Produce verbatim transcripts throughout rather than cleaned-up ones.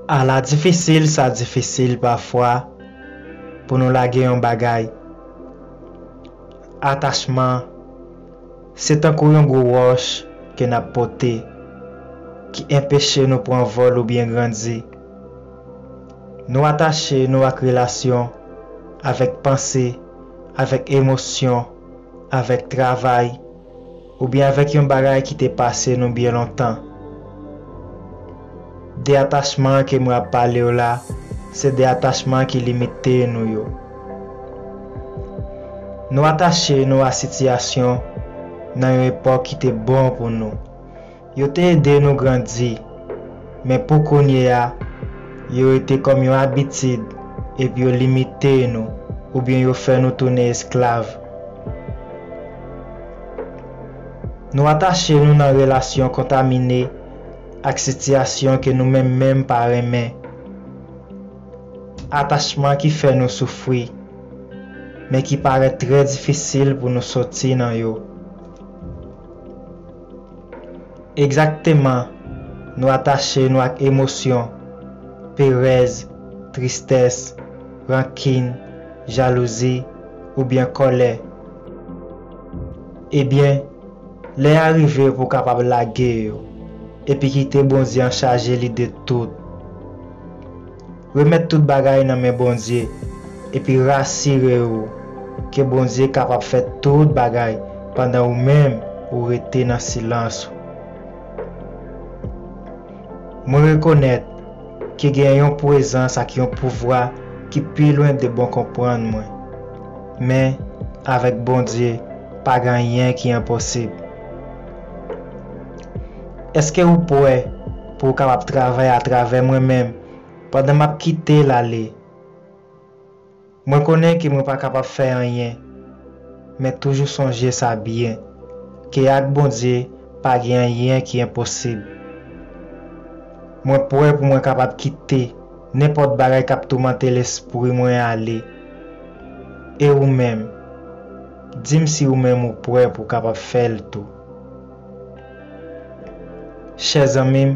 Ala difisil sa difisil pafwa pou nou lage yon bagay. Atachman se tankou yon gwo wòch ke n ap pote ki enpeche nou pran vòl oubyen grandi. Nou atache nou ak relasyon, avèk panse, avèk emosyon, avèk travay, oubyen avèk yon bagay ki te pase nou byen lontan. De atachman ke mwen ap pale w la, se de atachman ki limite nou yo. Nou atache nou a sitiyasyon nan yon epòk ki te bon pou nou. Yo te ede nou grandi, men pou kounye a, yo rete kòm yon abitid epi yo limite nou oubyen yo fè nou tounen esklav. Nou atache nou nan relasyon kontamine ak sitiyasyon ke nou menm menm pa renmen. Atachman ki fè nou soufri, men ki parèt trè difisil pou nou soti nan yo. Egzakteman, nou atache nou ak emosyon, perèz, tristès, rankin, jalouzi, oubyen kòlè. Ebyen, lè a rive pou w kapab lage yo, epi kite Bondye an chaje li de tout. Remèt tout bagay nan men Bondye, epi rasire w ke Bondye kapab fè tout bagay pandan ou menm ou rete nan silans ou. Mwen rekonèt ke gen yon prezans ak yon pouvwa ki pi lwen de bon konprann mwen. Men, avèk Bondye, pa gen anyen ki enposib. Èske ou prè pou w kapab travay atravè mwen menm pandan m ap kite l ale? Mwen konnen ke mwen pa kapab fè anyen, men toujou sonje sa byen, ke ak Bondye pa gen anyen ki enposib. Mwen prè pou mwen kapab kite nenpòt bagay k ap toumante lespri mwen ale. E ou menm? Di m si ou menm ou prè pou w kapab fè l tou. Chè zanmi m,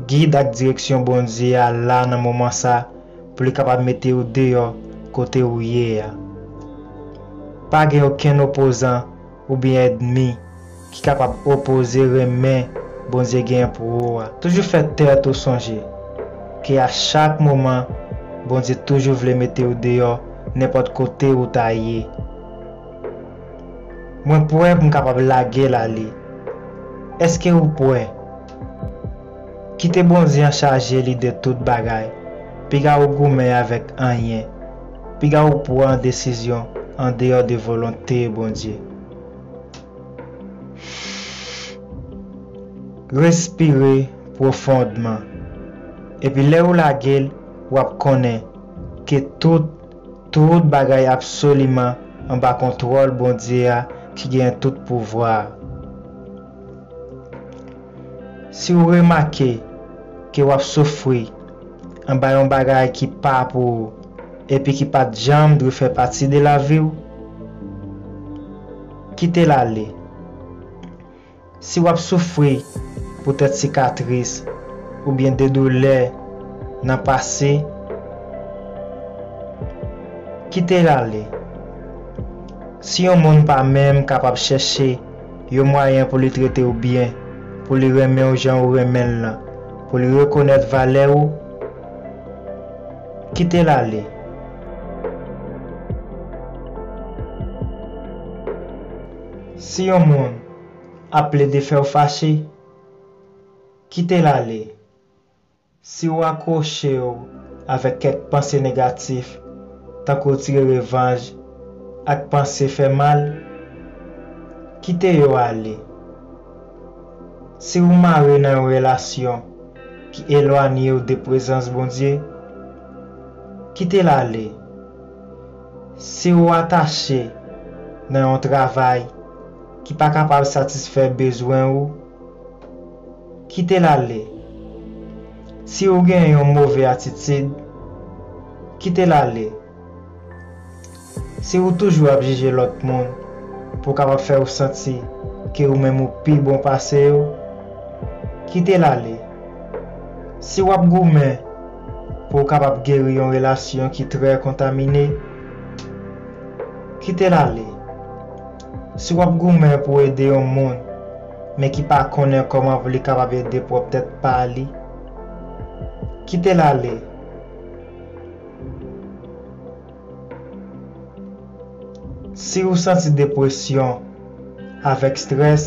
gid ak direksyon Bondye a la nan moman sa pou li kapab mete w deyò kote ou ye a. Pa gen okenn opozan oubyen ènmi ki kapab opoze renmen Bondye gen pou ou a. Toujou fè tèt ou sonje ke a chak moman, Bondye toujou vle mete w deyò nenpòt kote ou ta ye. Mwen prè pou m kapab lage l ale. Èske ou prè? Kite Bondye an chaje li de tout bagay. Piga ou goumen avèk anyen. Piga ou pran desizyon andeyò de volonte Bondye. Respire pwofondman. Epi lè ou lage l, w ap konnen ke tout, tout bagay absoliman anba kontwòl Bondye a ki gen tout pouvwa a. Si w remake ke w ap soufri anba yon bagay ki pa pou ou epi ki pa t janm dwe fè pati de lavi w, kite l ale. Si w ap soufri poutèt sikatris oubyen de doulè nan pase, kite l ale. Si yon moun pa menm kapab chèche yon mwayen pou li trete w byen, pou li renmen w jan ou renmen l lan, pou li rekonèt valè ou, kite l ale. Si yon moun ap plede fè w fache, kite l ale. Si w akwoche w avèk kèk panse negatif, tankou tire revanj ak panse fè mal, kite yo ale. Si w mare nan yon relasyon ki elwanye w de prezans Bondye, kite l ale. Si w atache nan yon travay ki pa kapab satisfè bezwen ou, kite l ale. Si w gen yon move atitid, kite l ale. Si w toujou ap jije lòt moun pou w kapab fè yo santi ke ou menm ou pi bon pase yo, Kite l ale. Si w ap goumen pou w kapab geri yon relasyon ki trè kontamine, kite l ale. Si w ap goumen pou w ede yon moun, men ki pa konnen kòman pou li kapab ede pwòp tèt pa li, kite l ale. Si w santi depresyon avèk strès,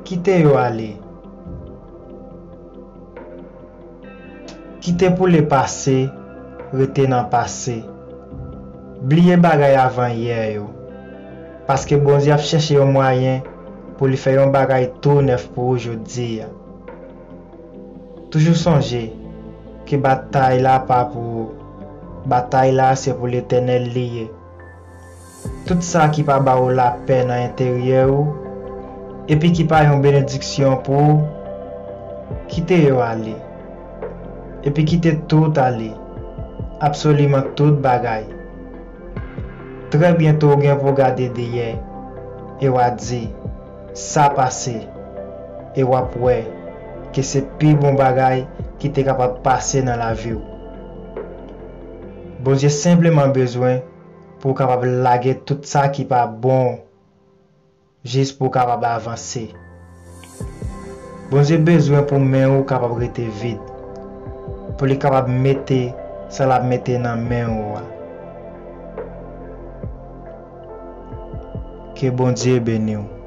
kite yo ale. Kite pou le pase rete nan pase. Bliye bagay avan yè yo. Paske Bondye ap chèche yon mwayen pou li fè yon bagay tou nèf pou ou jodi a. Toujou sonje ke batay la pa pou ou. Batay la se pou Letènèl li ye. Tout sa ki pa ba ou lapè nan enteryè ou, epi ki pa yon benediksyon pou ou, kite yo ale. Epi kite tout ale, absoliman tout bagay. Trè byento w gen pou w gade dèyè, e w a di, "Sa pase," e w ap wè ke se pi bon bagay ki te kapab pase nan lavi w. Bondye senpleman bezwen pou w kapab lage tout sa ki pa bon, jis pou w kapab avanse. Bondye bezwen pou men ou kapab rete vid, pou li kapab mete sa l ap mete nan men ou a. Ke Bondye beni w.